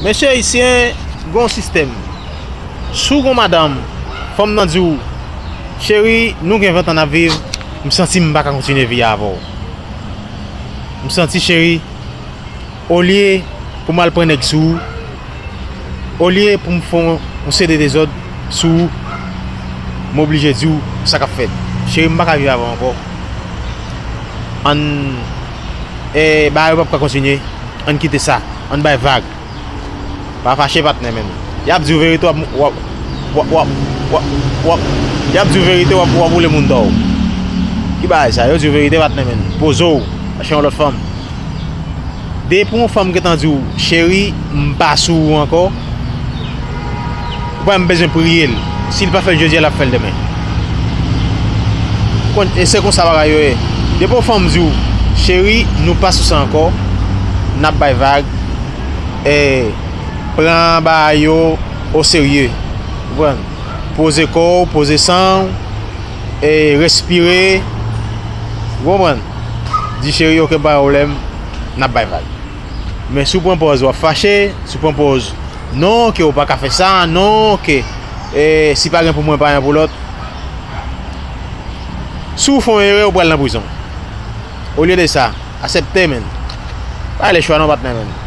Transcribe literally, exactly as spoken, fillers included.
Mesye ayisyen, gon sistèm. Si w gon madanm, fanm nan di w, cheri, nou gen ven tan n ap viv, m santi m pa ka kontinye vi a avè w. M santi, cheri, olye pou m al pran nèg sou ou, olye pou m fè yon seri de dezòd sou ou, m oblije di w sa k ap fèt. Cheri, m pa ka viv avè w ankò. Ann, e, bagay yo p ap ka kontinye. Ann kite sa. Ann bay vag. Pa fache, patnè, menn. Y ap di w verite, w ap, w ap, w ap, w ap, w ap, w ap, y ap di w verite, w ap, w ap woule moun dò. Ki bagay sa? Yo di w verite, patnè, menn. Poze w. Chache yon lòt fanm. Depi yon fanm gentan di w, cheri, m pa sou ou ankò, ou pa menm bezwen priye l. Si l pa fè l jodi a, l ap fè l demen. Konn, e se konsa bagay yo ye. Depi yon fanm di w, cheri, nou pa sou sa ankò, n ap bay vag, e, pran bagay yo oserye. Ou konprann? Poze kò w, poze san w, e, respire. Ou konprann? Di, cheri, oke, pa gen pwoblèm, n ap bay vag. Men si w pran pòz w ap fache, si w pran pòz non, ke w pa ka fè sa, non, ke, e, si pa gen pou mwen, pa gen pou lòt. Si w fè yon erè, w pral nan prizon. Olye de sa, aksepte, menn. Pa lè chwa non, patnè, menn.